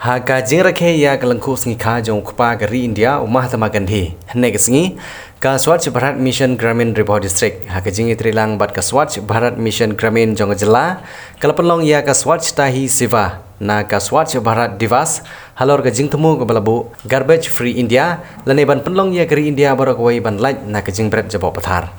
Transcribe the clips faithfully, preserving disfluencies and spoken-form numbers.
Ha ka jingrakhe ïa ka lyngkhuh sngi kha jong u kpa ka ri India u Mahatma Gandhi, hynne ka sngi ka Swachh Bharat Mission Gramin Ri Bhoi District ha ka jingïatreilang bad ka Swachh Bharat Mission Gramin jong ka jylla ka la pynlong ïa ka Swachhata Hi Seva na ka Swachh Bharat Diwas halor ka jingthmu kaba la buh Garbage Free India, lane ban pynlong ïa ka ri India baroh kawei ban lait na ka jingbret jaboh pathar.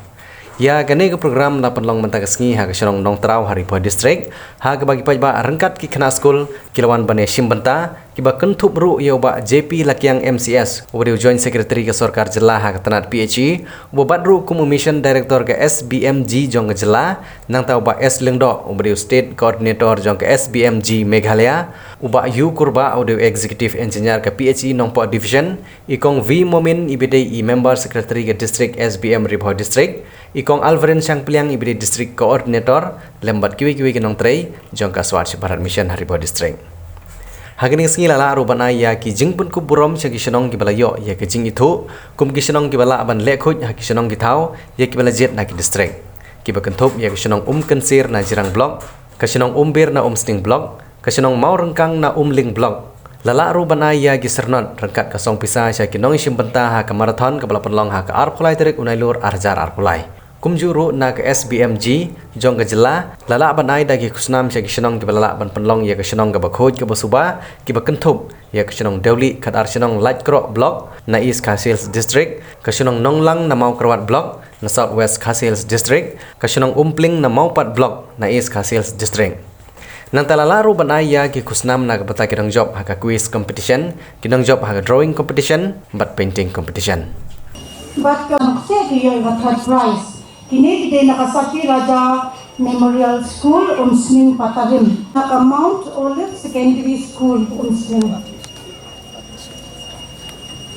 Ïa kane ka program la pynlong mynta ka sngi ha ka shnong Nongtraw ha Ri Bhoi District, ha kaba ki paidbah ryngkat ki khynnah skul ki la wan ban ïashim bynta, kiba kynthup ruh ïa u Bah J P Lakiang M C S, uba dei u Joint Secretary ka Sorkar Jylla ha ka tnat P H E, uba bat ruh kum u Mission Director ka S B M G jong ka jylla, nangta u Bah S Lyngdoh, uba dei u State Coordinator jong ka S B M G Meghalaya, u Bah U Kurbah, uba dei u Executive Engineer ka P H E Nongpoh Division, i Kong V Momin, iba dei i Member Secretary ka District S B M Ri Bhoi District, i Kong Alvarin Shangpliang, iba dei District Coordinator, lem bad kiwei kiwei ki nongtrei jong ka Swachh Bharat Mission ha Ri Bhoi District. Ha kane ka sngi la lah ruh ban ai ïa ki jingpynkup burom sha ki shnong kiba la ïoh ïa ka jingithuh kum ki shnong kiba lah ban leh khuid ha ki shnong ki thaw ïa kiba la jied na ki district, kiba kynthup ïa ka shnong Umkynsir na Jirang Block, ka shnong Umbir na Umsning Block, ka shnong Mawryngkang na Umling Block. La lah ruh ban ai ïa ki syrnod ryngkat ka song pisa sha ki nongïashim bynta ha ka marathon kaba la pynlong ha ka arphew lai tarik u Nailur ar hajar arphew lai. Kumjuh ruh na ka S B M G jong ka jylla la lah ban ai da ki khusnam sha ki shnong kiba la lah ban pynlong ïa ka shnong kaba khuid kaba suba, kiba kynthup ïa ka shnong Dewlieh, khatar shnong Laitkroh Block na East Khasi Hills District, ka shnong Nonglang na Mawkyrwat Block na South West Khasi Hills District, ka shnong Umpling na Mawpat Block na East Khasi Hills District. Nangta la lah ruh ban ai ïa ki khusnam na ka bynta ki nongjop ha ka quiz competition, ki nongjop ha ka drawing competition bad painting competition. Bad ka nukse ki ïoh ka third prize. Kine ki dei na ka Sati Raja Memorial School, Umsning Patarim, na ka Mount Olive Secondary School, Umsning.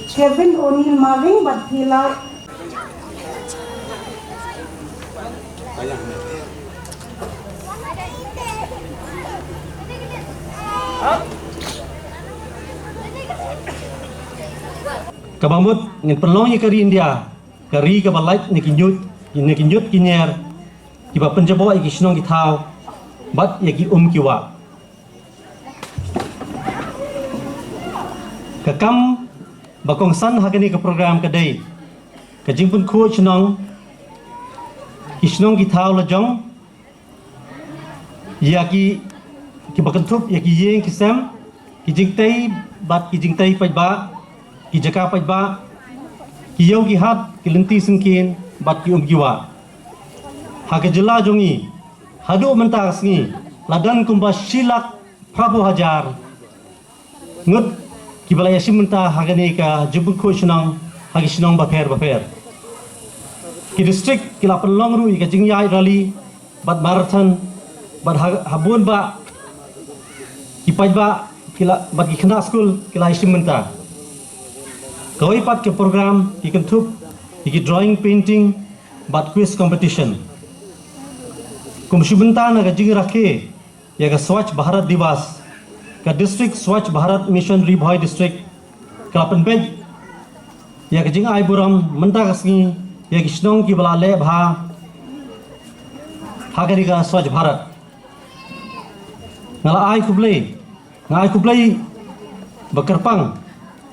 Kevin O'Neil Maring bad Phila. Kaba mut ngin pynlong ïa ka ri India ka ri kaba lait na ki ñiut, na ki ñiut ki ñier, kiba pynjaboh ïa ki shnong ki thaw bad ïa ki um ki wah. Ka kam ba kongsan ha kane ka program ka dei ka jingpynkhuid shnong, ki shnong ki thaw la jong, ïa ki, kiba kynthup ïa ki ïing ki sem, ki jingtei bad ki jingtei paidbah, ki jaka paidbah, ki ïew ki hat, ki lynti syngkien bad ki um ki wah. Ha ka jylla jong ngi haduh mynta ka sngi la don kumba shi lak phraphew hajar ngut kiba la ïashim bynta ha kane ka jingpynkhuid shnong ha ki shnong bapher bapher. Ki district ki la pynlong ruh ïa ka jingïaid rally bad marathon bad ha, ha bun bah ki paidbah ki la, bad ki khynnah skul ki la ïashim bynta. Kawei pat ka program ki kynthup ïa ki drawing, painting bad quiz competition. Kum shu bynta na ka jingrakhe ïa ka Swachh Bharat Diwas, ka District Swachh Bharat Mission Ri Bhoi District ka la pynbeit ïa ka jingai burom mynta ka sngi ïa ki shnong kiba la leh bha ha kane ka Swachh Bharat. Nga la ai khublei, nga ai khublei ba kyrpang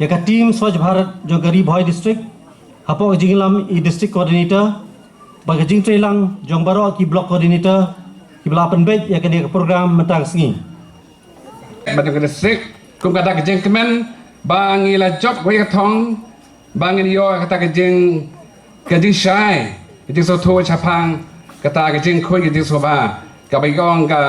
ïa ka team Swachh Bharat jong ka Ri Bhoi District, hapoh ka jingïalam i District Coordinator bad ka jingtreilang jong baroh ki Block Coordinator kiba la pynbeit ïa kane ka program mynta ka sngi. Bad ka district kum kata ka jingkmen ba ngi la jop wei ka thong ba ngin ïoh kata ka jing, ka jingshai, ka jingsngewthuh shaphang kata ka jingkhuid ka jingsngewbha kaba ong ka,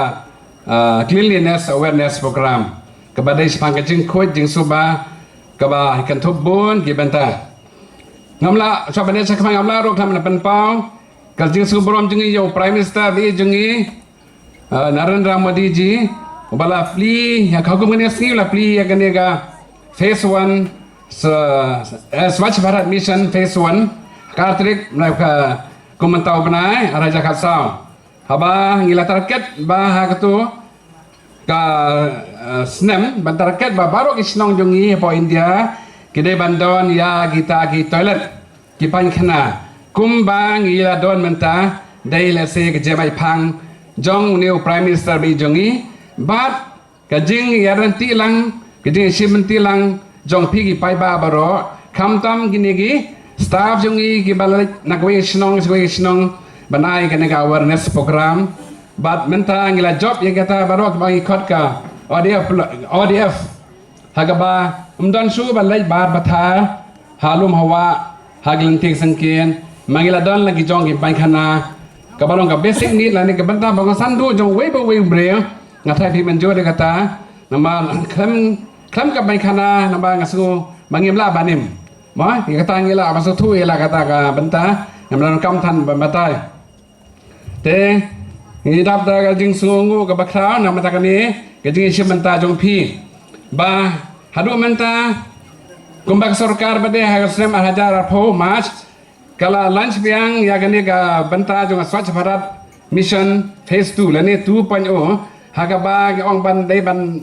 ah, Cleanliness Awareness Program, kaba dei shaphang ka jingkhuid jingsngewbha kaba kynthup bun ki bynta. Ngam lah, sha ban ïa sha khmat ngam lah ruh khlem pynpaw ka jingsngewburom jong ngi ïa u Prime Minister ba ïeit jong ngi, ah, Narendra Modi ji, uba la plie ïa ka hukum kane ka sngi, la plie ïa kane ka phase one, sa, eh, Swachh Bharat Mission phase one, ka tarik, na ka, kum mynta u bnai, ar hajar khatsaw. Haba ngi la target ba ha katu ka, eh, snem, ban target ba baroh ki shnong jong ngi hapoh India ki dei ban don ïa kita ki toilet, ki paikhana. Kumba ngi la don mynta, dei lehse ka jingmai phang jong une u Prime Minister ba ïeit jong ngi, bad ka jingïaryntih lang Ki jingshim bynta lang jong phi ki paidbah baroh, khamtam kine ki staff jong ngi kiba leit na kawei ka shnong sha kawei ka shnong ban ai kane ka awareness program. Bad mynta ngi la jop ïa kita baroh kiba ngi khot ka O D F, O D F. Ha kaba ym don shuh ba leit bar ba thar ha lum ha wah ha ki lynti ki syngkien, ma ngi la don la ki jong ki painkhana kaba long ka basic need lane ka bynta ba kongsan duh jong uwei pa uwei u briew. Nga tharai phi mynjur ïa kata, namar khlem, khlem ka painkhana namar nga sngew ba ngim lah ban im. Mo, ïa kata ngi lah ban sngewthuh ïa la kata ka bynta, ngam lah ban kam than ban batai. Te ngi dap da ka jingsngewnguh kaba khraw na ka bynta kane ka jingshim bynta jong phi. Ba haduh mynta kumba ka sorkar ba dei ha ka snem ar hajar arphew March ka la launch biang ïa kane ka bynta jong ka Swachh Bharat Mission Phase two lane two point oh, ha kaba ngi ong ban dei ban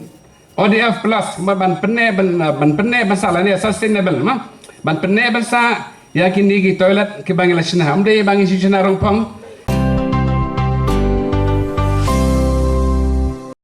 O D F plus, kumba ban pynneh ban, ban pynneh ban sah lane sustainable, ma. Ban pynneh ban sah ïa kine ki toilet kiba ngi la shna. Ym dei ba ngi shu shna rongphong,